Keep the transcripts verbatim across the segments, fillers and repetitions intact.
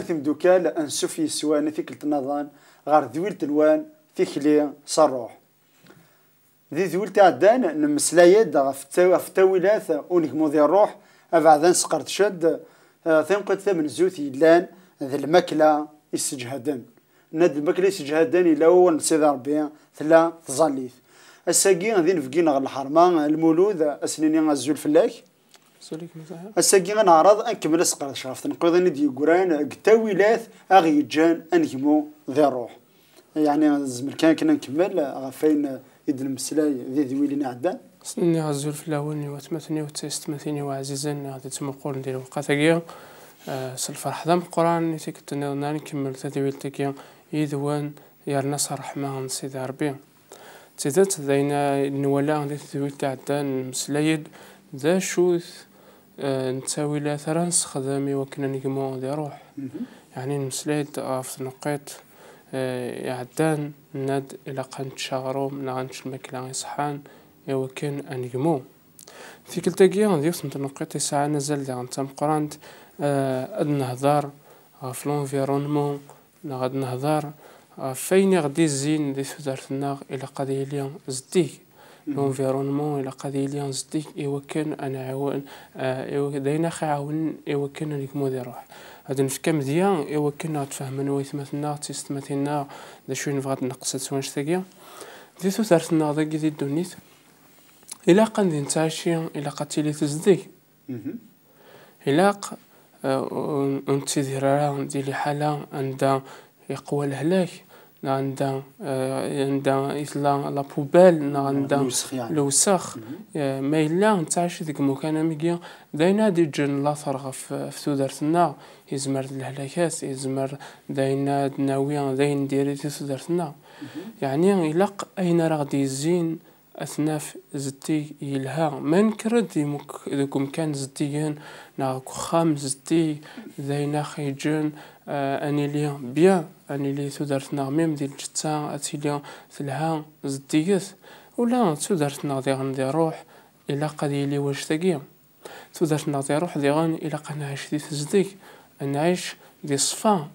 Timdukal, ansuf yes-wen i tikkelt nniḍen ɣer tedwilt-nwen Tikli s Ṛṛuḥ. Di tedwilt iɛeddan, nemmeslay-d ɣef tta-, ɣef ttawilat unegmu di ṛṛuḥ, abeɛda nesqerdec-d, eh, tanqiḍt tamenzut yellan d lmakla isseǧhaden. Nna-d lmakla isseǧhaden yella wawal n Sidi Ṛebbi, tella tẓallit. Ass-agi d inebgi-nneɣ n lḥerma, Lmulud, ad s-nini azul fell-ak. Azul-ik, Mzaya. Ass-agi ad neɛreḍ ad nkemmel asqerdec ɣef tenqiḍin i d-yeggran deg ttawilat aɣ-yeǧǧan anegmu di ṛṛuḥ. Yeɛni, nezmer kan akken ad nkemmel ɣef wayen i d-nemmeslay di tedwilin iɛeddan. Ad s-nini azul fell-awen i watmaten-iw d taysetmatin-iw ɛzizen i ɣ-d-ittmuqulen di lewqat-agi. Eh, s lferḥ d ameqqran i tikkelt nniḍen ad nkemmel tadwilt-agi yid-wen, yerna s ṛṛeḥma n Sidi Ṛebbi. D tidet, d ayen i nwala di tedwilt iɛeddan, nemmeslay-d d acu-t, eh, n ttawilat ara nessexdem i wakken ad negmu di ṛṛuḥ. Mhm. Yeɛni, nemmeslay-d ɣef tneqqiḍt, eh, iɛeddan, nna-d ilaq ad nečč aɣrum neɣ ad nečč lmakla iṣeḥḥan i wakken ad negmu. Tikkelt-agi d yiwet n tneqqiḍt yesɛan azal diɣen d tameqqrant, eh, ad nehder ɣef l'environnement, neɣ ad nehder ɣef wayen i ɣ-d-izzin di tudert-nneɣ, ilaq ad yili zeddig. Mhm. L'environnement ilaq ad yili zeddig i wakken ad nɛawen, eh, i wak-, d ayen aɣ-iɛawnen i wakken ad negmu di ṛṛuḥ. Ad nefk amedya i wakken ad ɣ-d-fehmen waytmaten-nneɣ d tiysetmatin-nneɣ d acu i nebɣa ad d-neqsed s wanect-agi. Di tudert-nneɣ dagi di ddunit, ilaq anda nettɛici, ilaq ad tili tezdeg. Mhm. Ilaq, eh, ur, ur nettidir ara di liḥala anda yeqwa lehlak, neɣ anda, eh, anda i tella la poubelle, neɣ anda lewsex, yeɛni. Lewsex. Mhm. Eh, ma yella nettɛici deg imukan am wigi, d ayen ad d-yeǧǧen later ɣef, ɣef tudert-nneɣ, yezmer d lehlakat, yezmer d ayen ad d-nawi, d ayen n diri di tudert-nneɣ. Mhm. Yeɛni, ilaq ayen ara ɣ-d-yezzin ad t-naf zeddig yelha. Ma nekker-d di muk-, deg umkan zeddigen, neɣ deg uxxam zeddig, d ayen aɣ-yeǧǧen, eh, ad nili bien, ad nili tudert-nneɣ, même di lǧetta, ad tili telha zeddiget. Ula d tudert-nneɣ diɣen di ṛṛuḥ, ilaq ad yili wannect-agi. Tudert-nneɣ di ṛṛuḥ diɣen, ilaq ad nɛic di tezdeg, ad nɛic di ṣṣfa,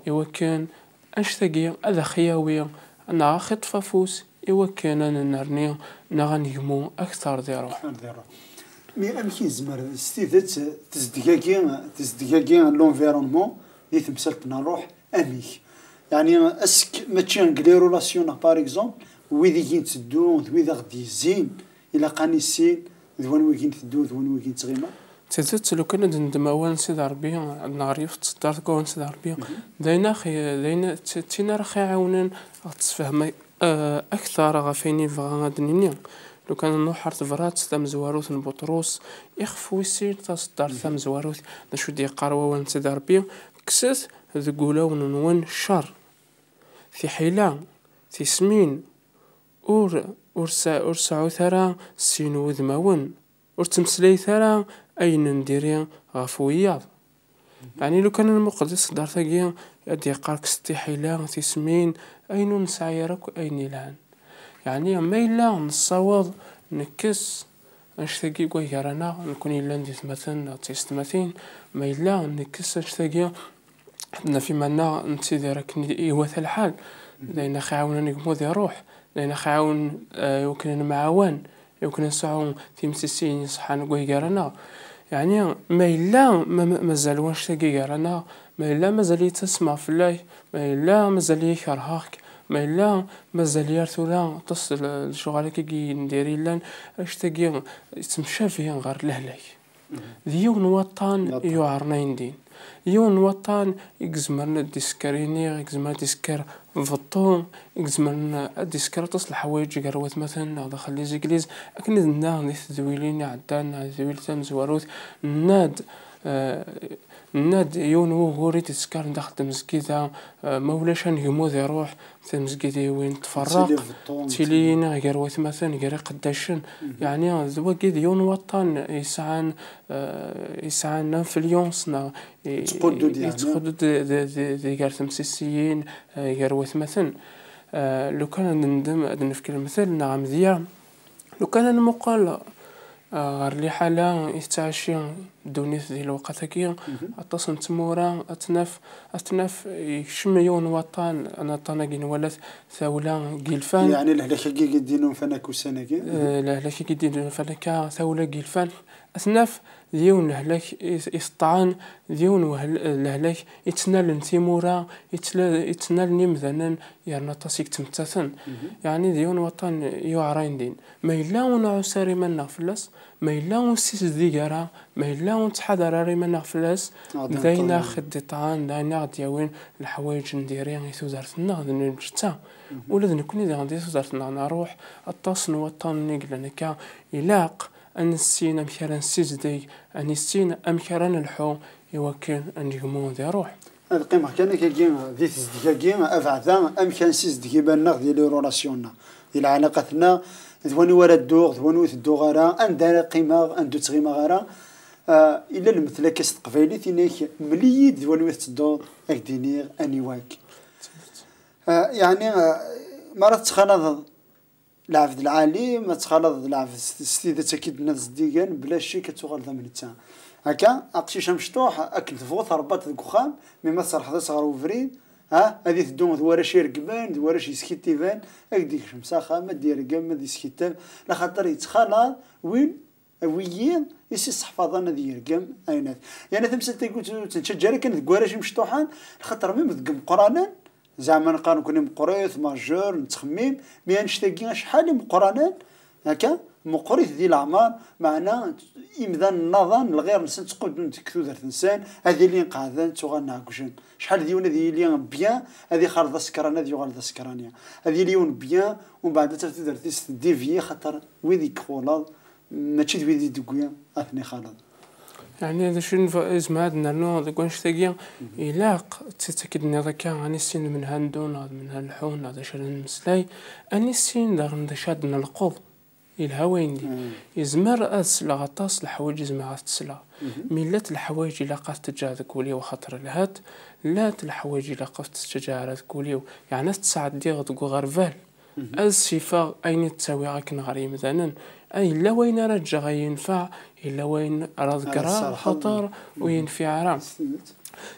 i wakken annect-agi ad aɣ-yawi neɣ ad aɣ-iṭṭef afus, i wakken ad nennerni neɣ ad negmu akteṛ di ṛṛuḥ. Akteṛ di ṛṛuḥ. Mi amek i yezmer s tidet tezdeg-agi, tezdeg-agi n l'environnement di temsalt n ṛṛuḥ, amek? Yeɛni, est-ce que mačči deg les relations-nneɣ, par exemple, wid i gin tteddu d wid aɣ-d-yezzin, ilaq ad nissin d wanwa i gin teddu d wanwa i gin tɣima? D tidet, lukan ad nendem awal n Sidi Ṛebbi, ad nɣer yiwet n tseddart deg wawal n Sidi Ṛebbi, mhm, d ayen aɣ-, d ayen, d tin ara ɣ-iɛawnen ad ɣ-tessefhem, eh, akteṛ ɣef wayen i nebɣa ad d-nini. Lukan nruḥ ɣer tebrat tamezwarut n Buṭrus, ixef wis sin, taseddart, mhm, tamezwarut, d acu d-yeqqar wawal n Sidi Ṛebbi? Kkset deg wulawen-nwen cceṛ, tiḥila, tismin, ur, ur sa-, ur seɛɛut ara sin wudmawen, ur ttmeslayet ara ayen n diri ɣef wiyaḍ. Yeɛni, lukan ad nmuqel di tseddart-agi, ad d-yeqqar kkset tiḥila, tismin, ayen ur nesɛi ara akk ayen yelhan. Yeɛni, ma yella nessaweḍ nekkes annect-agi deg way gar-aneɣ, nekkni yellan d itmaten neɣ d tiyessetmatin, ma yella nekkes annect-agi, ad naf iman-nneɣ nettidir akken i iwata lḥal, d ayen aɣ-iɛawnen ad negmu di ṛṛuḥ, d ayen aɣ-iɛawnen, eh, i wakken ad nemɛawan, i wakken ad nesɛu timsisin iṣeḥḥan deg way gar-aneɣ. Yeɛni, ma yella ma, ma, mazal wannect-agi gar-aneɣ, ma yella mazal-iyi ttasmeɣ fell-ak, ma yella mazal-iyi kerheɣ-k, ma yella mazal-iyi ar tura aṭas n l-, lecɣal-agi n diri yellan, annect-agi yettemcabi ɣer lehlak. D yiwen n waṭṭan i yuɛren ayen din. Yiwen n waṭṭan i izemren ad d-isker iniɣ, i izemren ad d-isker beṭṭu, i izemren ad d-isker aṭas n leḥwayeǧ gar watmaten neɣ daxel les églises. Akken i d-nenna di tedwilin iɛeddan, neɣ di tedwilt tamezwarut, nenna-d, eh, nenna-d yiwen n wugur i d-itteskaren daxel tmezgida, eh, ma ulac anegmu di ṛṛuḥ, tamezgidiwin tferreq, tili beṭṭu, tili iniɣ gar watmaten, gar iqeddacen. Mhm. Yeɛni, d wagi d yiwen n waṭṭan yesɛan, eh, yesɛan influence neɣ i-, yettquddud, yeɛni, yettquddud di, di, di, di gar temsisiyin, eh, gar watmaten. Eh, lukan ad nendem, ad nefk lemtel neɣ amedya, lukan ad nmuqel, eh, ɣer liḥala i tettɛici ddunit di lewqat-agi, aṭas n tmura ad t-naf, ad t-naf yekcem yiwen waṭṭan, aṭṭan-agi nwala-t tawla n yilfan. Yeɛni lehlak-agi i d-innunfan akka ussan-agi? Eh, lehlak-agi d-innunfan akka tawla n yilfan, ad t-naf d yiwen lehlak i, i teṭṭɛen, d yiwen wehel-, lehlak ittnalen timura, ittla-, ittnalen imdanen, yerna aṭas i yettmettaten. Yeɛni d yiwen waṭṭan yuɛer ayendin. Ma yella ur nɛuss ara iman-nneɣ fell-as, ma yella ur ssizdeg ara, ma yella ur nettḥadar ara iman-nneɣ fell-as, d ayen aɣ-d-iṭṭɛen, d ayen aɣ-d-yawin leḥwayeǧ n diri i tudert-nneɣ d lǧetta. Ula d nekkni diɣen di tudert-nneɣ n ṛṛuḥ, aṭas n waṭṭanen i yellan akka, ilaq ad nissin amek ara nessizdeg, ad nissin amek ara nelḥu i wakken ad negmu di ṛṛuḥ. Ad qqimeɣ kan akkagi di tezdeg-agi, abeɛda amek ad nessizdeg iman-nneɣ di les relations-nneɣ, di lɛalaqat-nneɣ, d waniwa ara dduɣ, d waniwa ur tedduɣ ara, anda ara qqimeɣ, anda ur ttɣimeɣ ara. Ah, illa lemtel akka s teqbaylit, ini-ak, mel-iyi-d d waniwa tettedduḍ, ad k-d-iniɣ aniwa-k. Ah, yeɛni, ah, mi ara tettxalaḍeḍ lɛebd lɛali, ma tettxalaḍeḍ lɛebd s, s tidet akka i d-tenna zeddigen, bla ccek ad tuɣaleḍ am netta. Akka, aqcic amecṭuḥ, akken tebɣu terbaḍ deg uxxam, mi ma tserḥeḍ-as ɣer ubrid, ha, ad iteddu d warrac ireggmen, d warrac yeskitiben, ad d-ikcem s axxam, ad d-ireggem, ad iskiteb, laxaṭer yettxalaḍ win, wiyi i s-isseḥfaḍen ad yergem ayennat. Yerna tamsalt-agi ur tt-, ur tt-nettaǧǧa ara kan deg warrac imecṭuḥen, laxaṭer même deg imeqqranen, zeɛma neqqar nekkni meqqrit, majeur, nettxemmim, mi annect-agi acḥal imeqqranen, akka, meqqrit di leɛmer, meɛna imdanen nnaḍen, lɣir-nsen ttquddun deg tudert-nsen, ad ilin qeɛden, ttuɣalen ɛeggjen. Acḥal d yiwen ad yili bien, ad ixaleḍ asekran, ad yuɣal d asekran, ya. Ad yili yiwen bien, umbeɛd ad taf tudert-is teddiviyi, xaṭer wid i ixuleḍ, mačči d wid i d-tewwi ad ten-ixaleḍ. Yeɛni, d acu i nef-, i nezmer ad nernu deg wannect-agi? Ilaq, d tidet akka i d-tenniḍ akka, ad nissin d menha nddu, neɣ d menha nleḥḥu, neɣ d acu ara nemmeslay, ad nissin daɣen d acu ad d-nelqeḍ. Yelha wayen din. Yezmer ad sleɣ aṭas leḥwayeǧ i zemreɣ ad t-sleɣ. Mi llant leḥwayeǧ ilaq ad t-ǧǧeɣ deg wul-iw axaṭer lhant, llant leḥwayeǧ ilaq ur t-ttaǧǧaɣ ara deg wul-iw. Yeɛni ad t-sɛeddiɣ deg uɣerbal. Ad sifeɣ ayen i d-ttawiɣ akken ɣer yimdanen. A, yella wayen ara ǧǧeɣ ad yenfeɛ, yella wayen ara ḍeggreɣ, xaṭer ur yenfiɛ ara.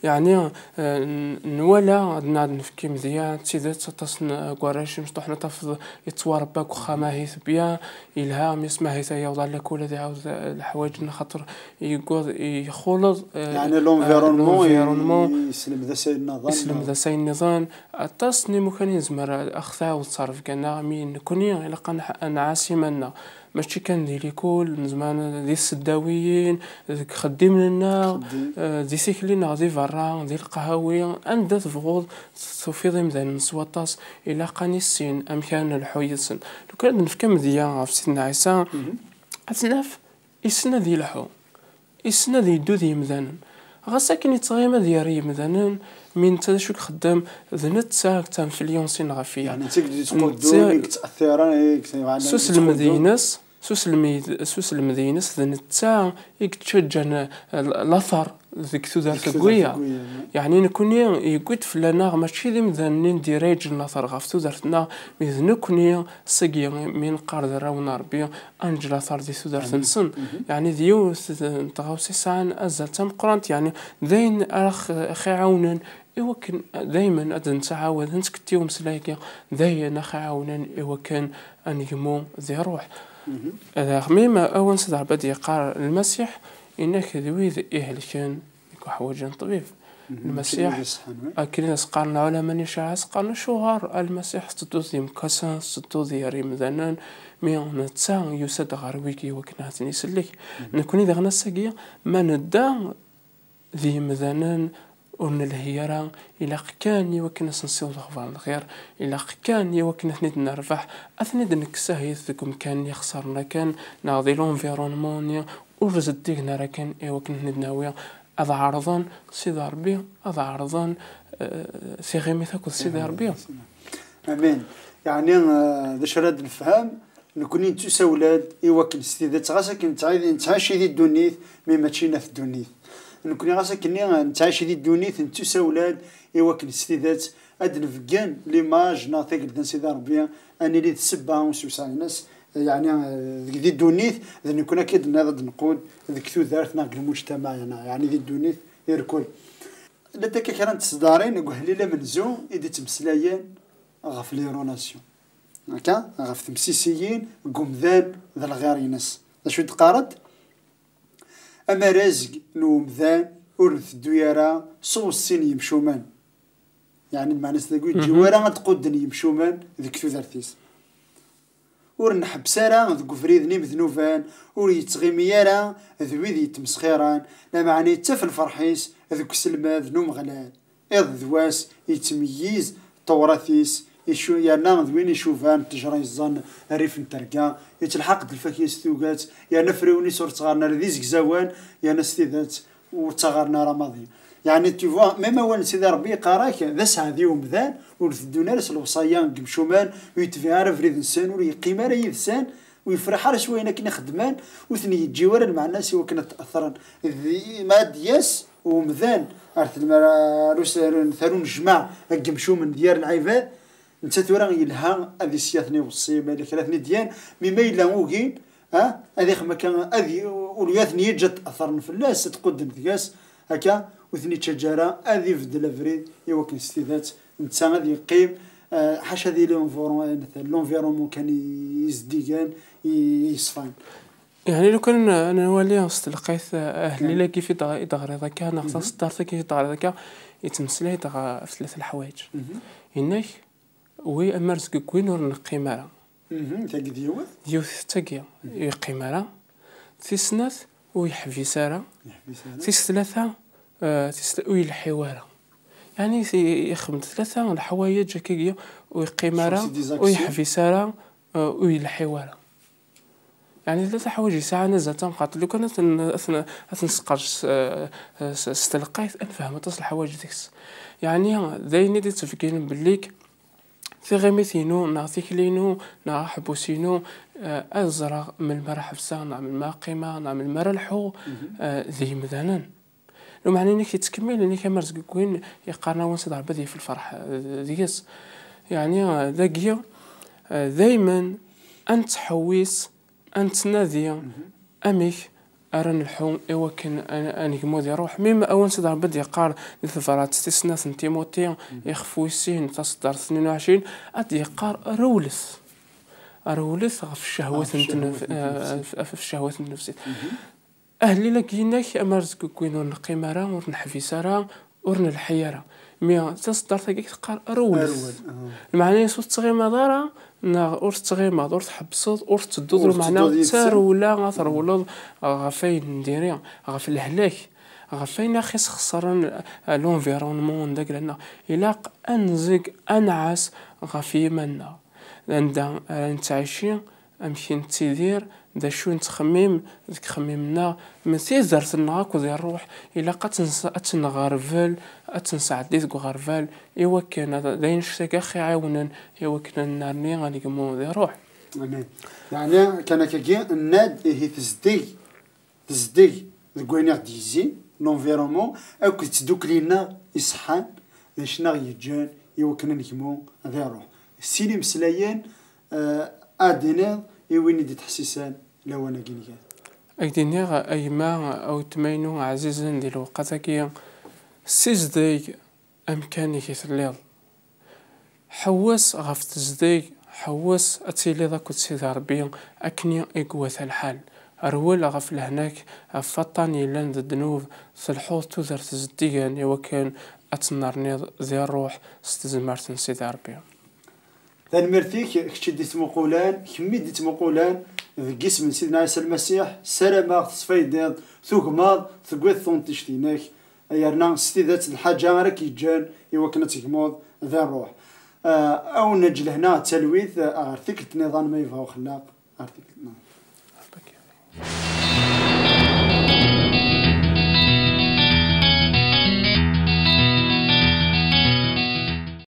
Yeɛni, eh, n-, nwala ad nɛad nefk imedya, d tidet, aṭas n, eh, warrac imecṭuḥen ad tafeḍ yettwarebba deg uxxam ahit bya, yelha, mi s-, ma ahit yaweḍ ar lakul ad iɛawed, eh, leḥwayeǧ-nni, xaṭer yewweḍ, ixuleḍ, eh, yeɛni, eh, l'environnement, l'environnement, i-, yeslemd-as ayen nniḍen, yeslemd-as ayen nniḍen. Aṭas n imukan i nezmer ad, ad ɣ-tɛawed ttrebga-nneɣ, mi nekkni ilaq ad nḥ-, ad nɛass iman-nneɣ. Mačči kan di likul, nezmer di tseddawiyin, deg ixeddimen-nneɣ, eh, di tikli neɣ di berra, di leqhawi, anda tebɣuḍ tufiḍ imdanen s waṭas, ilaq ad nissin amek ara nelḥu yid-sen. Lukan ad nefk amedya ɣef Sidna Ɛisa, ad t-naf, issen ad yelḥu, issen ad yeddu d yimdanen. Ɣas akken yettɣima ad yerr i yimdanen, mi netta d acu i ixeddem, d netta i yettanflyunsin ɣef-i. Yeɛni, d tigdi yettquddun, netta i yettɛettiren, i yet-, yeɛni, s uselmed-ines, s uselmed-, s uselmed-ines, d netta i yettaǧǧan, eh, later deg tudert deg n tudert wiyaḍ. N wiyaḍ, eh. Yeɛni, nekkni yewwi-d fell-aneɣ, mačči d imdanen i d-iraǧen later ɣef tudert-nneɣ, mi d nekkni, seg mi neqqar d arraw n Ṛebbi, ad neǧǧ later di tudert-nsen. Yeɛni, d yiwet n tɣawsa yesɛan azal d tameqqrant, yeɛni, d ayen ara ɣ-, ɣ-iɛawnen i wakken daymen ad nettɛawad, ad nettkettiw umeslay-agi, d ayen ara ɣ-iɛawnen i wakken ad negmu di ṛṛuḥ. Daɣ mi ma awen s d Ṛebbi ad d-yeqqar Lmasiḥ, inak d wid ihelken deg uḥwaǧ n ṭṭbib. Lmasiḥ, akken i as-qqaren lɛulama n Icaɛa, as-qqaren: "Acuɣer a Lmasiḥ tettedduḍ d yimekkasen, tettedduḍ d yimdanen, mi netta yusa-d ɣer wigi i wakken ad ten-isellek?" Nekkni daɣen ass-agi, ma nedda d yimdanen ur nelhi ara, ilaq kan i wakken ad sen-nsiweḍ lexbar n lxir, ilaq kan i wakken ad ten-id-nerbeḥ, ad ten-id-nekkes ahit deg umkan-nni ixesren akken, neɣ di l'environnement-nni ur zeddigen ara akken, i wakken ad ten-id-nawi, ad ɛerḍen Sidi Ṛebbi, ad ɛerḍen, eh, tiɣimit akked Sidi Ṛebbi. Amin. Yeɛni, eh, d acu ara d-nefhem? Nekkni nettusawel-d i wakken s tidet, ɣas akken nettɛi-, nettɛici di ddunit, mi mačči n at ddunit. Nekkni ɣas akken nettɛici di ddunit, nettusawel-d i wakken s tidet ad d-nebeggen l'image neɣ tagelda n Sidi Ṛebbi, ad nili d ssebba n usiwseɛ-ines, Yeɛni, eh, deg, di ddunit, d nekkni akka i d-tenniḍ ad d-nqud deg tudert neɣ deg lmujtamaɛ, yeɛni, yeɛni di ddunit irkul. Llant akka kra n tesdarin deg uḥlil amenzu i d-ittmeslayen ɣef les relations. Akka, ɣef temsisiyin deg umdan d lɣir-ines. D acu i d-qqarent? Amarazg n umdan ur nteddu ara s uweṣṣi n yimcumen. Yeɛni, lmeɛna-s dagi ur yeǧǧi ara ad qudden yimcumen deg tudert-is. Ur nḥebbes ara deg ubrid n imednuben, ur yettɣimi ara d wid yettmesxiren, lameɛna yettaf lferḥ-is deg uselmad n Umeɣlal. Iḍ d wass yettmeyyiz Tewrat-is, icu-, yerna d win icuban ttejra yeẓẓan rrif n terga, yettelḥaq-d lfakya s tuget, yerna afriwen-is ur ttɣaren ara d izegzawen, yerna s tidet ur ttaɣaren ara maḍi. Yeɛni, tu vois, même awal n Sidi Ṛebbi yeqqar-ak, d aseɛdi umdan, ur teddun ara s lewṣaya n yimcumen, ur yetbiɛ ara abrid-nsen, ur yeqqim ara yid-sen, ur yefriḥ ara s wayen akken i xeddmen, ur ten-yeǧǧi ara lmeɛna-s i wakken ad t-athren. Di, ma ad d-yas umdan ar telmar, ar us-, ar taru n jmaɛ n yimcumen d yir lɛibad, netta tura yelha ad isyat-nni weṣṣi, ma yella kra ten-id-yan, mi ma yella ugin, ha, ad ixem akka, ad y-, ul-, ad ten-yeǧǧ ad t-athren fell-as, ad qudden deg-s, akka, ur ten-yettaǧǧa ara ad ibeddel abrid i wakken s tidet netta ad yeqqim, eh, ḥaca di l'environ-, l'environnement kan i, i zeddigen, i, i yeṣfan. Yeɛni, lukan n-, nwali s telqayt, eh, ahlil-agi i d-, i d-ɣriḍ akka, neɣ taseddart-agi i d-ɣriḍ akka, yettmeslay-d ɣef tlata leḥwayeǧ. Yenna-k, wi amar zgegwin ur neqqim ara. Mhm, tagi d yiwet. Yiwet tagi, ur yeqqim ara. Tis snat, ur yeḥbis ara. Yeḥbis ara. Tis tlata, eh, tis tl-, ur yelḥi ara. Yeɛni, ti-, ixdem tlata leḥwayeǧ akkagi, ur yeqqim ara, ur yeḥbis ara, eh, ur yelḥi ara. Yeɛni, tlata ḥwayeǧ yesɛan azal tamqaṭ. Lukan ad ten-, ad ten-, ad ten-nesqerc s, eh, s, s telqayt, ad nefhem aṭas leḥwayeǧ deg-s. Yeɛni, d ayen i d-ittbegginen belli tiɣimit-inu, neɣ tikli-inu, neɣ aḥebbus-inu, eh, ad ẓreɣ melmi ara ḥebseɣ, neɣ melmi ara qqimeɣ, neɣ melmi ara lḥuɣ, eh, d yimdanen. Lmeɛna-inek yettkemmil, inek amar zgegwin, yeqqaren awan Sidi Ṛebbi ad yaf lferḥ, eh, deg-s. Yeɛni, eh, dagi, eh, daymen ad nettḥewwis, ad nettnadi amek ara nelḥu i wakken a, a negmu di ṛṛuḥ. Mim awan Sidi Ṛebbi d-yeqqar di tebrat tis snat n Timuti, ixef wis sin, taseddart tnin u ɛecrin, ad d-yeqqar rewlet. Rewlet ɣef ccehwat n tnef-, eh, ɣef ccehwat n tnefsit. Ahlil-agi-inek, amar zgegwin ur neqqim ara, ur neḥbis ara, ur nelḥi ara. Mi taseddart-agi teqqar rewlet. Rewel, aha. Lmeɛna-is ur tettɣimaḍ ara, neɣ ur tettɣimaḍ, ur tḥebbseḍ, ur tettedduḍ, ur lmeɛna tettedduḍ d yid-sen. Tarewla, ad trewleḍ ɣef ayen n diri, ɣef lehlak, ɣef ayen aɣ-isxeṣren, eh, l'environnement n dagla-nneɣ. Ilaq ad nezg, ad nɛas ɣef yiman-nneɣ. Anda ara nettɛici, amek i nettidir, d acu i nettxemmim deg uxemmim-nneɣ, m-, tudert-nneɣ akk di ṛṛuḥ, ilaq ad tt-nɣerbel, ad tt-nesɛeddi deg uɣerbal, i wakken ad, d ayen ccag aɣ-iɛiwnen i wakken ad nerni, ad negmu di ṛṛuḥ. Amin. Yeɛni, kan akkagi, nnan-d, ihi tezdeg, tezdeg deg wayen i ɣ-d-yezzin, l'environnement, akked tdukli-nneɣ iṣeḥḥan, d acu i ɣ-yeǧǧan i wakken ad negmu di ṛṛuḥ. Sin imeslayen, eh, ad d-tiniḍ i win i d-ittḥessisen lawan-agi n gar. Ad k-d-iniɣ, a gma, a weltma-inu ɛzizen di lewqat-agi, ssizdeg amkan i telliḍ. Ḥewwes ɣef tezdeg, ḥewwes ad tiliḍ akked Sidi Ṛebbi akken i iwata lḥal. Rwel ɣef lehna-k, ɣef waṭṭan yellan d ddnub, telḥuḍ tudert zeddigen i wakken ad tennerniḍ di ṛṛuḥ s tezmert n Sidi Ṛebbi. Tanemmirt-ik, kečč i d-ittmuqulan, kemm i d-ittmuqulan, deg isem n Sidna Ɛisa Lmasiḥ, ssarameɣ tesfaydiḍ, tugmeḍ, tewwiḍ tunṭict-inek, yerna s tidet d lḥaǧa ara k-yeǧǧen i wakken ad tegmuḍ di ṛṛuḥ. Ah, ad wen-neǧǧ lehna d talwit, ah, ɣer tikkelt nniḍen ma yebɣa uxellaq, ɣer tikkelt nniḍen.